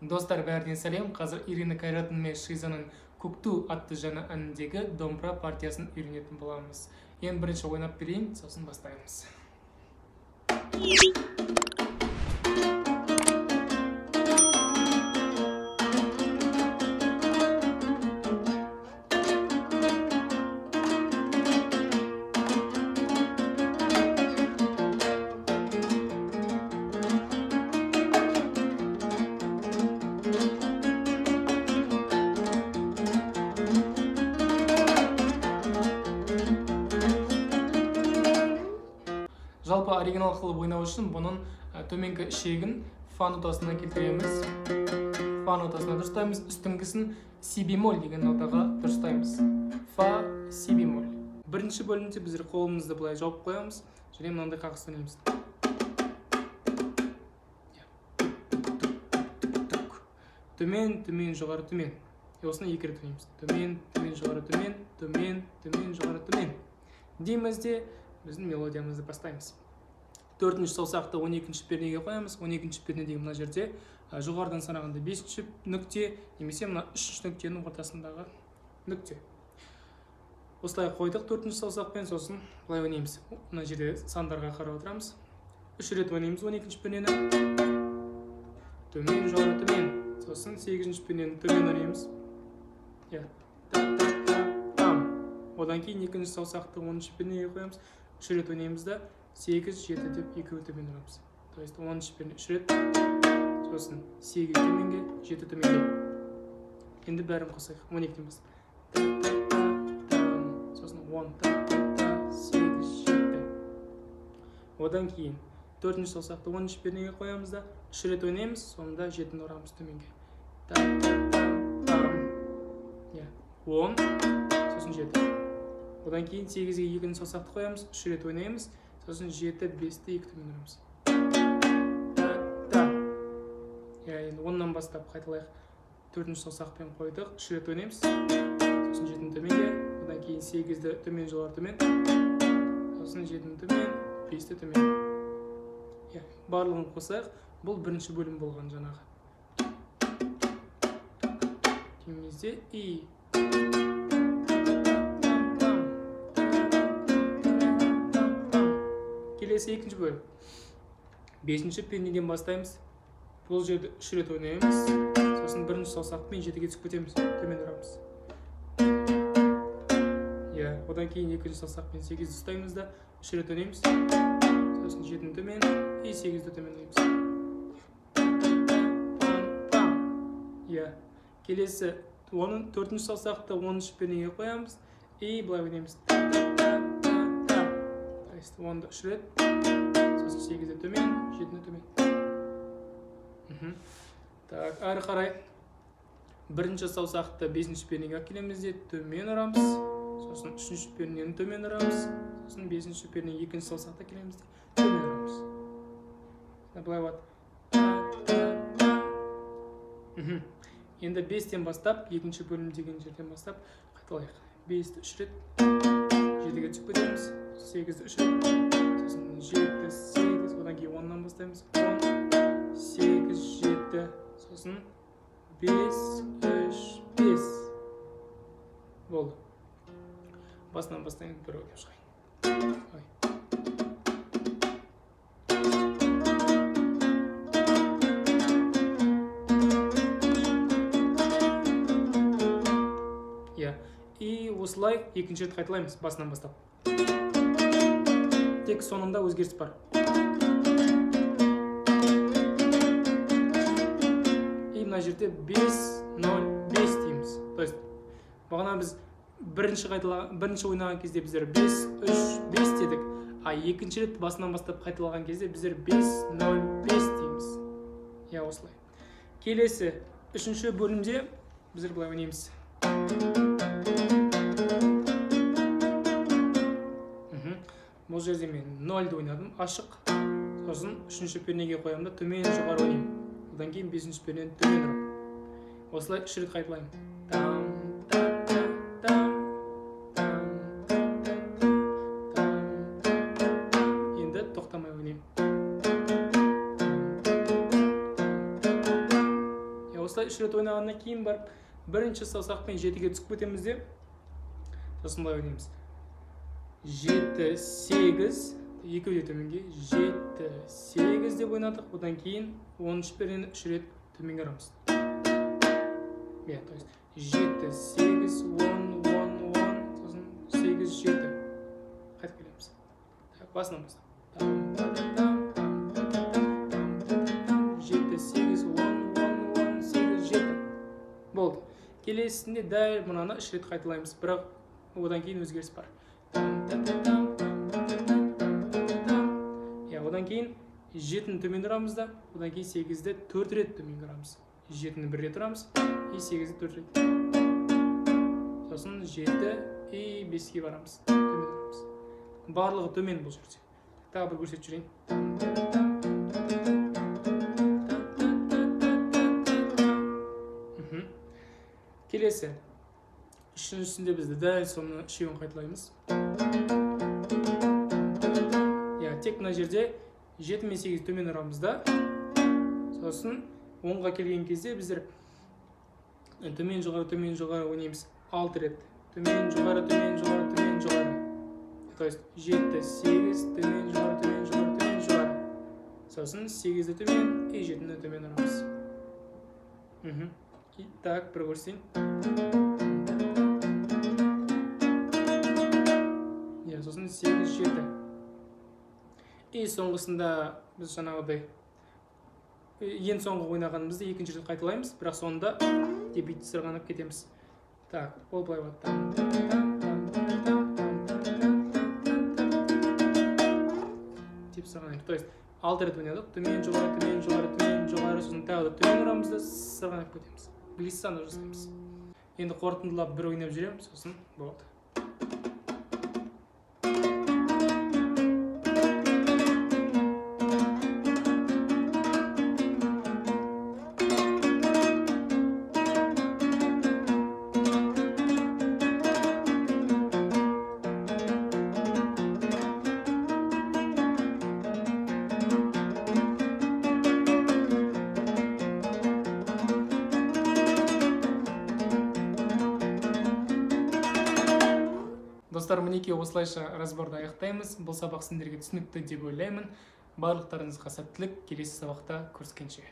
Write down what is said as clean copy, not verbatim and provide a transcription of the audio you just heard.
Достар, бәріне сәлем. Қазір Ирина Кайратовна мен Шизаның Көкту атты жаңа әніндегі домбыра партиясын үйренетін боламыз. Ең бірінші ойнап берейін, сосын бастаймыз. Жалпы оригинал қылып ойнау үшін бұның төменгі ішегін фа нотасына келтіреміз. Фа нотасына дұрыстаймыз, үстіңгісін си бемоль деген нотаға дұрыстаймыз. Фа, си бемоль. Бірінші бөлімде біздер қолымызды былай жауып қоямыз және мынандай қағыс ойнаймыз. Төмен, төмен, жоғары, төмен. Осыны екі рет ойнаймыз. Төмен, төмен, жоғары, төмен, төмен, төмен, жоғары, төмен. Дейміз де біздің мелодиямызды бастаймыз. Төртінші саусақты 12-ші пернеге қоямыз. 12-ші пернедегі мына жерде жоғарыдан санағанда 5-ші нүкте немесе мына 3-ші нүктенің ортасындағы нүкте. Осылай қойдық төртінші саусақпен, сосын былай ойнаймыз. Мына жерде сандарға қарап отырамыз. 3 рет ойнаймыз 12-ші пернені. Төмен, жоғары, төмен. Сосын 8-ші пернені төмен ойнаймыз. Одан кейін екінші саусақты 10-шы пернеге қоямыз. 3 рет ойнаймыз да 8, 7 деп екеуі төмен ұрамыз. То есть 10-шы перне 3 рет, сосын 8 төменге, 7 төменге. Енді бәрін қосайық. 12-ден бастап. Сосын 10, 8, 7. Одан кейін төртінші саусақты 10-шы пернеге қоямыз да 3 рет ойнаймыз, сонда 7-ні ұрамыз төменге. 10, сосын 7. Одан кейін 8-ге екінші саусақты қоямыз, 3 рет ойнаймыз, сосын 7, 5-ті 2 төмен ұрамыз. Енді 10-нан бастап қайталайық. Төртінші саусақпен қойдық, 3 рет ойнаймыз, сосын 7-ні төменге, одан кейін 8-ді төмен, жоғары, төмен, сосын 7-ні төмен, 5-ті төмен. Барлығын қосайық. Бұл бірінші бөлім болған жаңағы. Дейміз и келесі екінші бөлім. 5-ші пернеден бастаймыз. Бұл жерде 3 рет ойнаймыз. Сосын бірінші саусақпен 7-ге түсіп кетеміз. Төмен ұрамыз. Одан кейін екінші саусақпен 8-ді ұстаймыз да 3 рет ойнаймыз. Сосын 7-ні төмен и 8-ді төмен ойнаймыз. Келесі оның төртінші саусақты 10-шы пернеге қоямыз и былай ойнаймыз. 10-ды 3 рет, сосын 8-ді төмен, 7-ні төмен. Так, әрі қарай бірінші саусақты 5-ші пернеге әкелеміз де төмен ұрамыз, сосын 3-ші пернені төмен ұрамыз, сосын 5-ші пернеге екінші саусақты әкелеміз де төмен ұрамыз. Былай болады. Енді 5-тен бастап, екінші бөлім деген жерден бастап қайталайық. 5-ті 3 рет, 7-ге түсіп кетеміз, 8-ді 3 рет, сосын 7, 8, одан кейін 10-нан бастаймыз. 10, 8, 7, сосын 5, 3, 5. Болды. Басынан бастайын, бір ойнап шығайын. И осылай екінші рет қайталаймыз басынан бастап. Тек соңында өзгеріс бар. И мына жерде 5, 0, 5 дейміз. То есть бағана біз бірінші ойнаған кезде біздер 5, 3, 5 дедік, а екінші рет басынан бастап қайталаған кезде біздер 5, 0, 5 дейміз. Осылай. Келесі үшінші бөлімде біздер былай ойнаймыз. Бұл жерде мен 0-ді ойнадым, ашық. Сосын 3-ші пернеге қоямын да төмен жоғары ойнаймын. Одан кейін 5-ші пернені төмен ұрамын. Осылай 3 рет қайталаймын. Там, та, та, там, там, та, та, там, та, та, там. Енді тоқтамай ойнаймын. Осылай 3 рет ойнағаннан кейін барып бірінші саусақпен 7-ге түсіп кетеміз де, сосын былай ойнаймыз. 7, 8, екеуі де төменге, 7, 8 деп ойнадық. Одан кейін 13 пернені 3 рет төменге ұрамыз. Иә, то есть 7, 8, 10, 10, 10, сосын 8, 7. Қайтып келеміз. Так, басынан бастап. 7, 8, 10, 10, 10, 8, 7. Болды. Келесінде дәл мынаны 3 рет қайталаймыз, бірақ одан кейін өзгеріс бар. Иә, одан кейін 7-ні төмен ұрамыз да, одан кейін 8-ді 4 рет төмен ұрамыз. 7-ні 1 рет ұрамыз, и 8-ді 4 рет. Сосын 7 и 5-ке барамыз, төмен ұрамыз. Барлығы төмен бұл жерде. Тағы бір көрсетіп жіберейін. Келесі үшіншісінде бізді дәл соны үшеуін қайталаймыз. Иә, тек мына жерде 7 мен 8 төмен ұрамыз да, сосын 10-ға келген кезде біздер төмен жоғары төмен жоғары ойнаймыз 6 рет. Төмен жоғары төмен жоғары төмен жоғары. То есть 7, 8, төмен жоғары төмен жоғары төмен жоғары. Сосын 8-ді төмен и 7-ні төмен ұрамыз. Так, бір көрсетейін. Иә, сосын 8, 7. И соңғысында біз жаңағыдай ең соңғы ойнағанымызды екінші рет қайталаймыз, бірақ соңында деп бүйтіп сырғанап кетеміз. Так, ол былай болады. Деп сырғанаймыз. То есть 6 рет ойнадық. Төмен жоғары, төмен жоғары, төмен жоғары, сосын тағы да төмен ұрамыз да сырғанап кетеміз. Глиссандо жасаймыз. Енді қорытындылап бір ойнап жүремін, сосын болады. Достар, мінекей осылайша разборды аяқтаймыз. Бұл сабақ сендерге түсінікті деп ойлаймын. Барлықтарыңызға сәттілік. Келесі сабақта көріскенше.